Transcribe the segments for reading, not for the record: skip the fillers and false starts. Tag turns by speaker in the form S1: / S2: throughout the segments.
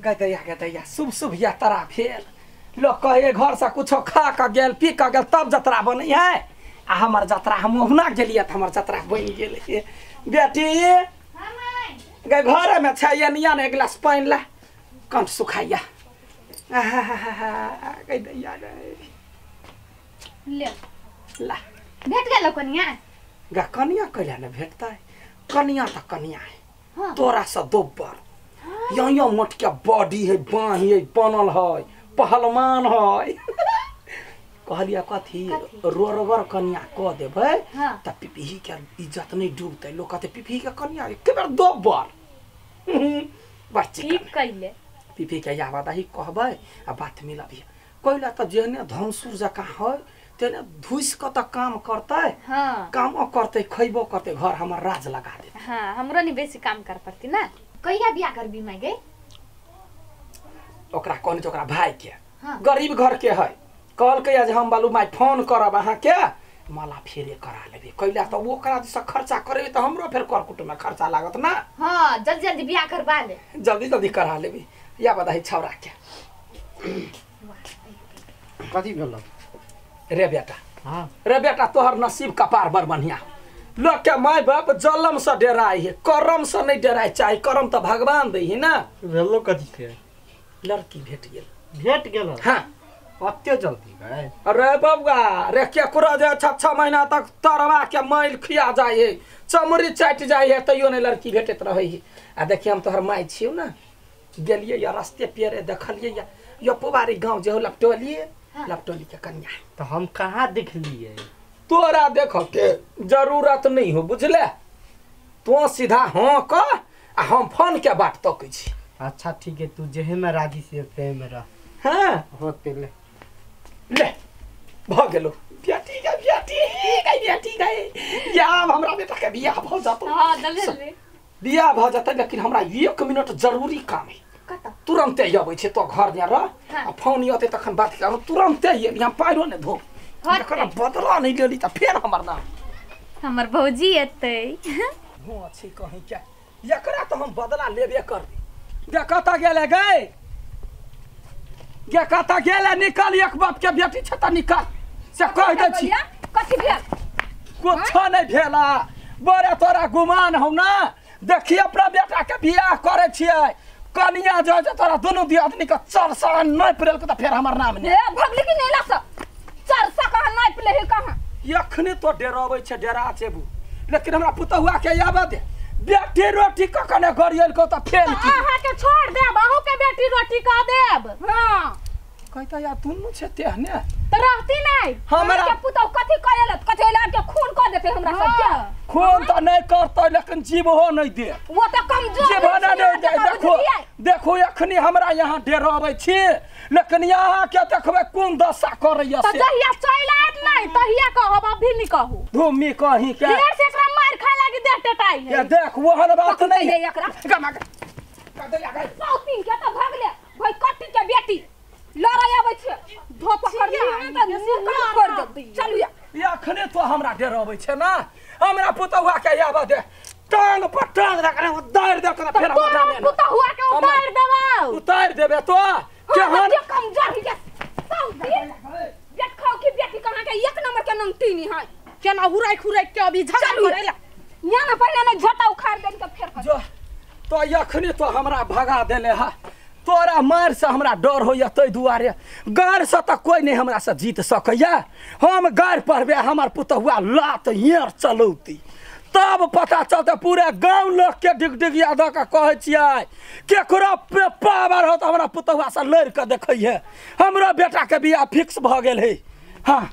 S1: गदैया गदैया शुभ शुभ यात्रा भेल। लोग कहे घर से कुछो खा के गेल पी के गेल तब जतरा बनै है, आ हमर जतरा हम ओहुना गेलियै त हमर जतरा बनि गेल। बेटी गे घर में छै एनिया ने एक गिलास पानि ला, कंठ सुखाइया। गदैया गे
S2: ले
S1: ला
S2: भेट गेल कनिया।
S1: गा कनिया कैला ने भेटतै, कनिया त कनिया है तोरा से दोब्बर, यो यो मोट के बॉडी है, बाँह है, बनल है, पहलवान है। कहलिया कथी रोरगर कनिया क देबै त पिपही के इज्जत नहीं डूबतै। लोग कहते पिपही के कनिया एक बेर दोब्बर बड़
S2: ठीक कइले।
S1: पिपही के आवादाही कहबै आ बात मिलबिहे। कैला त जेहने धनसुर जकाँ है तेने धुसि के त काम करतै।
S2: हाँ।
S1: कामो करतै खैबो करतै, घर हमर राज लगा देतै।
S2: हाँ, हमरो नहीं बेसी काम कर पड़ती ना। कहिया बियाह करबी माय गे?
S1: ओकरा कहने छै ओकरा भाई के।
S2: हाँ।
S1: गरीब घर के है, कहलकै जे हम बालू my phone करब अहाँके, माला फेरे करा लेबै। कैला त ओकरा दिस खर्चा करेबै त हमरो फेर कर कुटुम्ब में खर्चा लागत ना।
S2: हाँ, जल्दी जल्दी बियाह करबा ले,
S1: जल्दी जल्दी करा लेबै। या बताही छौड़ा के
S3: कथी भेल
S1: रे बेटा?
S3: हाँ
S1: रे बेटा, तोहर नसीब कपार बड़ बढ़िया। लोग के माय बाप जलम से डराई है, करम से नहीं डराई चाहे, करम तो भगवान दै है ना।
S3: भेलो कथी के?
S1: लड़की भेट गेल।
S3: भेट गेल?
S1: हाँ।
S3: अते जल्दी गए?
S1: अरे बबुआ रे केकरो जे 6-6 महीना तक तरवा के मैल खिया जाय है, चमड़ी चाटि जाय है, तैयो नहीं लड़की भेटैत रहै है। आ देखिए हम तोहर माय छियौ ना, गेलियै या रास्ते पेरे देखलियै या यो पुबारी गाँव जे हो लपटोली।
S2: हाँ।
S1: लपटोली के कन्या।
S3: तो हम कहाँ देखलियै?
S1: तोरा देख के जरूरत नहीं हो बुझले, तो सीधा हाँ कह आ हम फोन के बाट तकै छी।
S3: अच्छा ठीक है, तू जेहे में राजी से ते में रह।
S1: हाँ
S3: होते ले
S1: ले भ गेलो। बेटी गे बेटी गे बेटी गे, या हमरा बेटा के बियाह भ जतौ।
S2: हां जल्दी
S1: बियाह भ जतै, लेकिन हमरा 1 मिनट जरूरी काम है।
S2: कत?
S1: तुरंते अबै छै, तो घर जा रह।
S2: हाँ।
S1: आ फोन अतै तखन बात करब, तुरंते अयली, हम पाइरो ने धोब। एकरा बदला नहीं लेली त फेर हमर नाम
S2: हमर भौजी एतै।
S1: हो अच्छी कहीं के एकरा तो हम बदला लेबे करबै। गे कत गेले गे? गे कत गेले? निकल, एक बाप के बेटी छ त निकल से कह दै छी।
S2: कथी भेल?
S1: कुछो नहीं भेला, बड़े तोरा गुमान हौ ना। देखी अपना बेटा के बियाह करे छियै, कनिया जो जे तोरा दुनू दियादनी के चर सड़न नहीं पड़ल के त फेर हमर नाम ने।
S2: ए भगली की नेला से चर सा कहाँ नहीं पले है कहाँ?
S1: एखने तो डराबै छै, डरा जेबू, लेकिन हमरा पुतहुआ के आबऽ दे। बेटी रोटी कखने गरियल को त फेल की
S2: अहाँ के छोड़ देब, अहू के बेटी रोटी कह देब। हां
S1: कहता या दुनू छै तेहने
S2: त रहती नहीं।
S1: हमरा
S2: के पुतहु कथी करेलत? कथी लाग के खून क देते हमरा सब के।
S1: खून त नहीं करतै, लेकिन जीवहो नहीं दे।
S2: वो त कमजोर
S1: जीवहो नहीं दे। देखो देखो एखनी हमरा यहाँ डराबै छी, लेकिन यहाँ के देखबै कोन दशा करैया
S2: से। त जहिया चलि आयत नहीं तहिया कहब, अभी नहीं कहू।
S1: धूमी कहीं के
S2: फेर से एकरा मार खाय लागी देह टटाई है।
S1: ये देख ओहन बात नहीं
S2: है एकरा
S1: गमा के दैया गए
S2: सौतीन के त भगले भाई कट्टी के बेटी लड़ाई आबै छै, धो पकड़ ले त मुंह कान फोड़ दे। चलू या
S1: एखने तो हमरा डराबै छै ना। हमरा पुतहुआ के आबऽ दे, टांग पर टांग रखने उतार दे के फेर हमर नाम
S2: पुतहुआ के उतार देबौ।
S1: उतार देबे तो केहन
S2: कमजोर है सौतीन। देखो कि बेटी कहाँ के एक नंबर के नंगतीनी है,
S4: केना हुराई खुराई के अभी झगड़ा करेला।
S2: यहाँ ना पहिले ना झोटा उखाड़ देन के फेर
S1: जो तो एखने तो हमरा भगा देले है। तोरा मार से हमरा डर होइया तै दुआरे, गार से त कोई नहीं हमरा से जीत सकैया। हम गार पढ़बे हमर पुतहुआ लात हेर चलौती, तब पता चलते पूरे गाँव लोग के डिगडिगिया दऽ के कहै छियै केकरो पावर हो त हमरा पुतहुआ से लड़ि के देखै है। हमरो बेटा के बियाह फिक्स भऽ गेल है। हाँ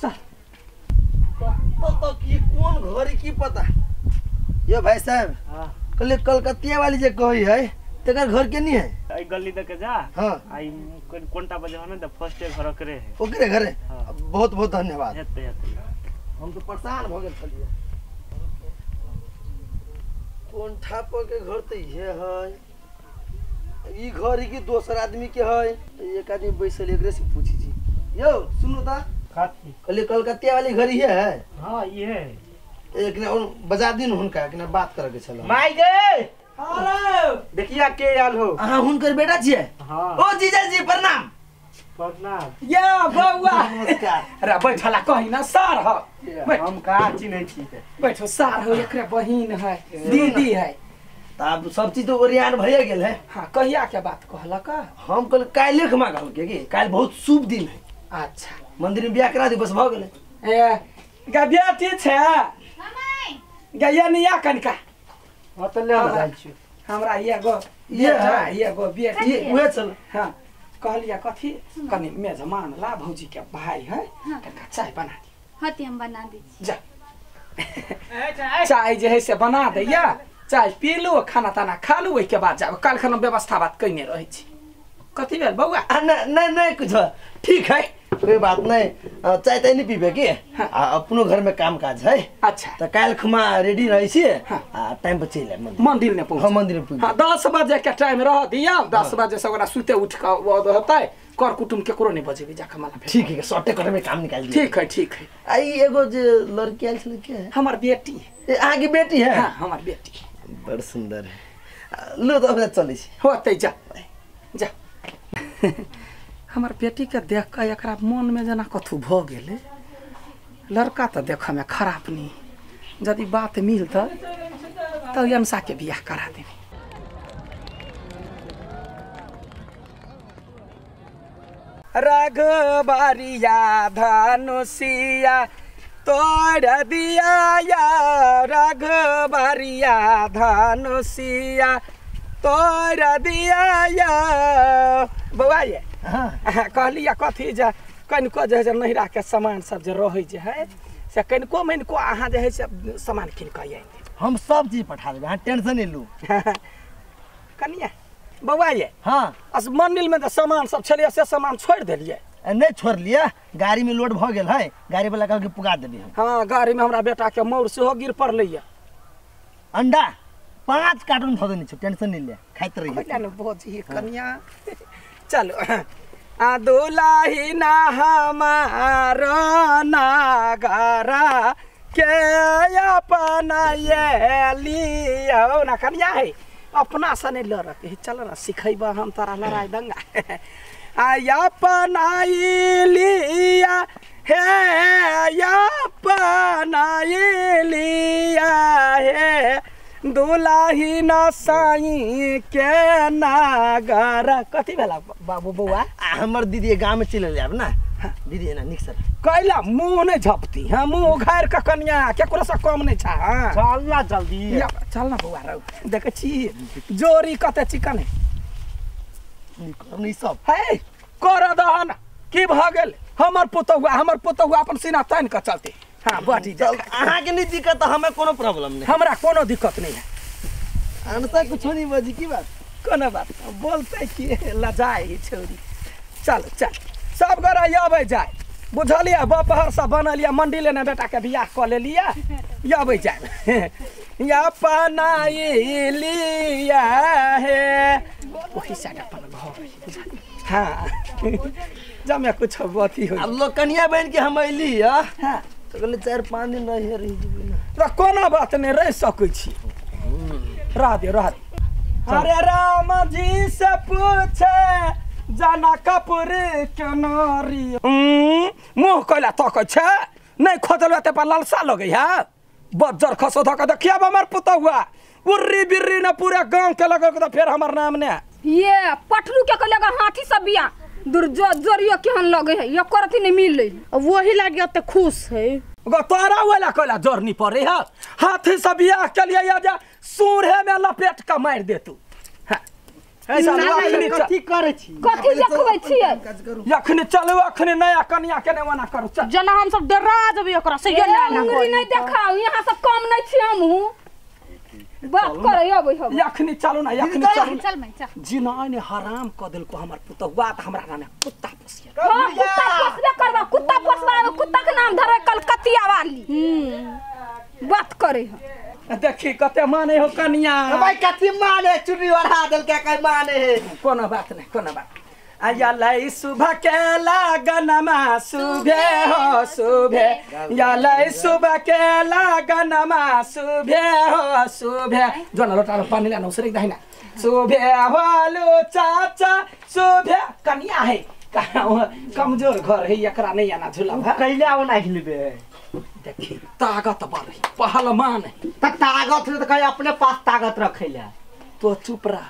S1: चल
S5: तो की कोन घर की पता। यो भाई साहब कल कलकतिया वाली जे कही है तेकर घर के नहीं है?
S6: आई गली तक जा।
S5: हां
S6: आई कोनटा बजवा ना त फर्स्ट घर करे है
S5: ओकरे घरे।
S6: हाँ।
S5: बहुत बहुत धन्यवाद।
S6: हेते हेते
S5: हम तो परेशान भ गेल छलिए। कोनठा पर के घर त ये है, ई घर की दोसर आदमी के है। एक आदमी बैसल एकरे से पूछी छी। यो सुनो ता
S6: काथी
S5: कल कलकतिया वाली घर ये है?
S6: हां ये है।
S5: एक ने बजा दिन हुनका एक ने बात करे के छल।
S6: माई गे
S1: अरे
S3: देखिया के आयल हो।
S5: अहाँ हुनकर बेटा छियै?
S3: हां।
S5: ओ जीजाजी प्रणाम।
S3: प्रणाम।
S1: या बौआ
S5: नमस्कार।
S1: अरे बैठला कही ना सार हो। बैठ।
S3: हम कहाँ चिन्है छी?
S1: बैठो सार हो, एकरे बहिन है, दीदी है।
S5: त आब सब चीज तो ओरियान भइए गेल है।
S1: हां कहिया के बात कहलक?
S5: हम कल काल्हि खमा कहलकै कि काल्हि बहुत शुभ दिन है।
S1: अच्छा
S5: मंदिर में बियाह करा दी बस भ गेलै।
S1: ए गा बेटी छै गा ये निया कनिका।
S3: हां त ले जाइ छी।
S1: हमरा एगो
S5: ये है
S1: एगो बेटी
S5: उहे चल।
S1: हां कहलिया कथी कनि मेजमान ला भौजी के भाई है कनिका चाय बना दी।
S7: हां त हम बना दी।
S1: जा चाय जे है से बना दैया, चाय पी लू, खाना ताना खा लू, ओहिके बाद जाब। काल्हि खना व्यवस्था बात कयने रहै छी। कथी भेल बौआ?
S5: नहीं नहीं कुछ ठीक है कोई बात नहीं। चाय ताय नहीं पीबे की?
S1: हाँ।
S5: अपनो घर में काम काज है।
S1: अच्छा
S5: तो काल्हि खुमा रेडी रहै छी।
S1: हाँ।
S5: आ टाइम पर चलि आयब
S1: मंदिर में पहुंच।
S5: हां मंदिर में पहुंच।
S1: हां 10 बजे के टाइम रह दिया। 10 बजे से ओकरा सुते उठ के होतै, कर कुटुम केकरो नहीं बजेबे, जाके मला भेट।
S5: ठीक है शॉर्टे कट में काम निकाल दिया।
S1: ठीक है ठीक है।
S5: आ ई एगो जे लड़की आयल छलै के है?
S1: हमर बेटी है।
S5: अहाँ के बेटी है?
S1: हां हमर बेटी।
S5: बड़ सुंदर है। लो तो अब चलै छी।
S1: होतै जा जा। हमर बेटी के देख के एकरा मन में जेना कथू भ गेलै। लड़का तो देख में खराब नहीं, यदि बात मिलतै तो यमसा के बियाह करा देबै। रघुबरिया धनुषिया तोड़ दिया या, रघुबरिया धनुषिया तोड़ दिया या। बौआ ये कहलिया कथी जे कनिको जे है नहिरा के सामान सब जे रहै जे है से कनिको मनिको अहाँ जे है से सामान कीन कऽ आनि देब।
S5: हम सब चीज पठा देबै, अहाँ टेंशन नहीं लू।
S1: कनिया बौआ ये
S5: हाँ
S1: अस मंदिर में जे सामान सब छलियै से सामान छोड़ि देलियै?
S5: नहीं छोड़लियै, गाड़ी में लोड भऽ गेल है, गाड़ी वाला कहलकै पुगा देबै हम।
S1: हाँ गाड़ी में हमरा बेटा के मौर सेहो गिर पड़लैया।
S5: अंडा 5 कार्टून धऽ देने छै, टेंशन नहीं ले, खाइत रहियै।
S1: ने भौजी कनिया चलो। आ दुलाही ना हमारो नागरा के अपना ये लियो ना। कनिया है अपना से नहीं लड़क है, चल ना सिखेबा हम तारा लड़ाई दंगा। आ अपना लिया हे, अपना लिया हे दुलाही ना साई के नागर। कथी भेला बाबू बौआ?
S5: हमर दीदी गाँव में चलि आयब ना। दीदी एना नीक से
S1: कैला मुँह नहीं झपती। हाँ मुँह उघारि कऽ कनिया केकरो से कम नहीं छा। हाँ
S3: चल ना जल्दी
S1: चल ना बौआ रौ देखै छी जोरी कते चिकन है
S5: नहीं सब
S1: है कर दहन की भऽ गेल। हमर पुतहुआ अपन सीना तानि कऽ चलते। हाँ बड़ी
S5: चल। अहाँ के नहीं दिक्कत, हमें कोनो प्रॉब्लम नहीं।
S1: हमरा कोनो दिक्कत नहीं है।
S5: अनसा कुछो नहीं बजी की बात?
S1: कोनो बात बोलते कि लजाए छौरी। चल चल सब गोरा अबै जाए बुझलियै। बपहर से बनल यऽ मंडिल ने बेटा के बियाह कऽ लेलियै, अबै जाए। अपना लिया हे ओही साइड अपन घर। हाँ जमे कुछ अथी हो।
S5: अब लोग कनिया बन के हम अयली।
S1: हाँ
S5: तो कहले 4-5 दिन रहि रहि जेबै ना।
S1: तो कोनो बात नहीं, रहि सकै छी। रह दे रह दे। अरे राम जी से पूछे जनकपुर के नारी। मुँह कैला तकै छै नहीं खोदलबै ते पर लालसा लगै है। बज्जर खसो धऽ के देखियब हमर पुतहुआ उर्री बिर्री न पूरा गाँव के लगल तऽ फेर हमर नाम ने।
S2: ये पटलू के लगा हाथी सब बिया दुर्जो जोरियो केहन लगे है, एकर अथी नहीं मिललै।
S4: वही लागे त खुश है।
S1: गो तोरा वाला कैला जोरनी पड़े है। हाथी सब बियाह के लिए या जा सूढ़े में लपेट के मारि दे तू। हां
S3: कथी करै छी?
S2: कथी देखबै छियै?
S1: अखनी चलू, अखनी नया कनिया के ने ओना करू। चल
S4: जना हम सब डरा जेबै ओकरा से। ये ना
S2: अंगुरी नहीं देखाउ, यहाँ सब कम नहीं छी हमहू। बात करै अबै हम।
S1: अखनी चलू ना, अखनी चलू।
S7: चल मैं चल।
S1: जिना ने हराम क देलको हमर पुतहुआ त हमरा नामे कुत्ता पोसिया।
S2: हां कुत्ता पोसबे करबा, कुत्ता पोसबा, कुत्ता के नाम धरे कलकतिया वाली। बात करे हम।
S1: देखी कते माने हो कनिया।
S5: भाई कथी माने, चुन्नी ओढ़ा देलकै कै माने है।
S1: कोनो बात नहीं कोनो बात। अयलै सुबह के लगनमा सुबह हो सुबह अयलै सुबह के लगनमा सुबह हो सुबह जो न लोटा पानी लान उसरे दाहिना सुबह होलु चाचा सुबह कनिया है कमजोर घर है एकरा नहीं आना झूला
S3: कैले आओ ना हिलबे
S1: देखी ताकत बड़ है पहलवान है
S3: त ताकत त कहीं अपने पास ताकत रखेला
S1: तो चुप रह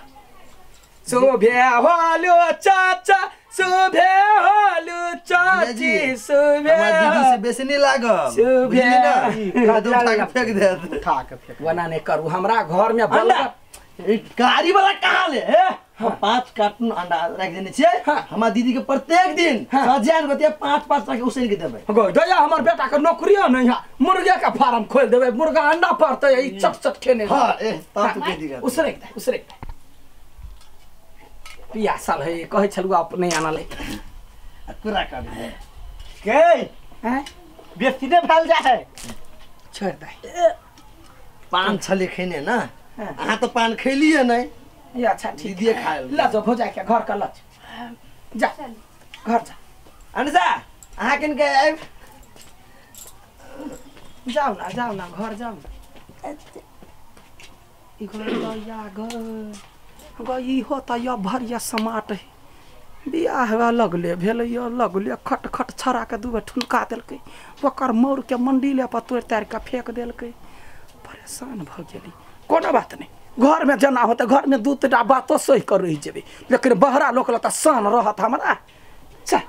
S1: सुबह होलु चाचा सुबह होलु चाची सुबह
S5: हमरा दीदी से बेसी नहीं लागल
S1: सुबह
S5: ना उठा के फेंक देत
S3: उठा के फेंक
S1: वना नहीं करू हमरा घर में बल
S5: गाड़ी वाला कहाँ ले हम 5 कार्टून अंडा रख देने छियै। हमार दीदी के प्रत्येक दिन सजान गोतिया 5-5 टाका उसैन के देबै।
S1: गो दया हमर बेटा के नौकरियो नहीं है मुर्गे के फार्म खोल देबै मुर्गा अंडा पड़तै ई चट चट खेने।
S5: हां ए तब तो के दिक्कत
S1: उसरे उसरे पियासल है कहै छलु अपने आना ले
S5: कुरा कर है
S3: के
S1: हैं
S3: बेसी ने फैल जा है
S1: छोड़ दे
S5: पान छले खेने ना अहाँ तो पान खेलिए नहीं
S1: ये अच्छा ठीक
S5: दीदी खाए
S1: ल जो भौजाई के घर का ल जा घर जा
S5: अनुजा अहाँ किन के आइब
S1: जाऊ ना घर जाऊ ई घर या ग ई हो त या भरिया समाट है बियाह हुआ लगले भेलै लगले खट खट छड़ा के दू बेर ठुनका देलकै ओकर मौर के मंडीले पर तोड़ि ताड़ि के फेंक देलकै परेशान भऽ गेली। कोनो बात नहीं घर में जना होते घर में दू तीन बातो सही कर रही जेबे लेकिन बहरा लोक लता शान रहत हमरा। चल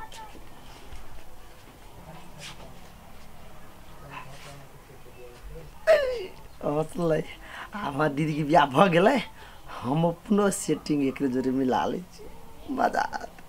S5: हँसलै हमर दीदी के बियाह भऽ गेलै हम अपनो सेटिंग एकरे जोरे मिला लै छी मजा आत।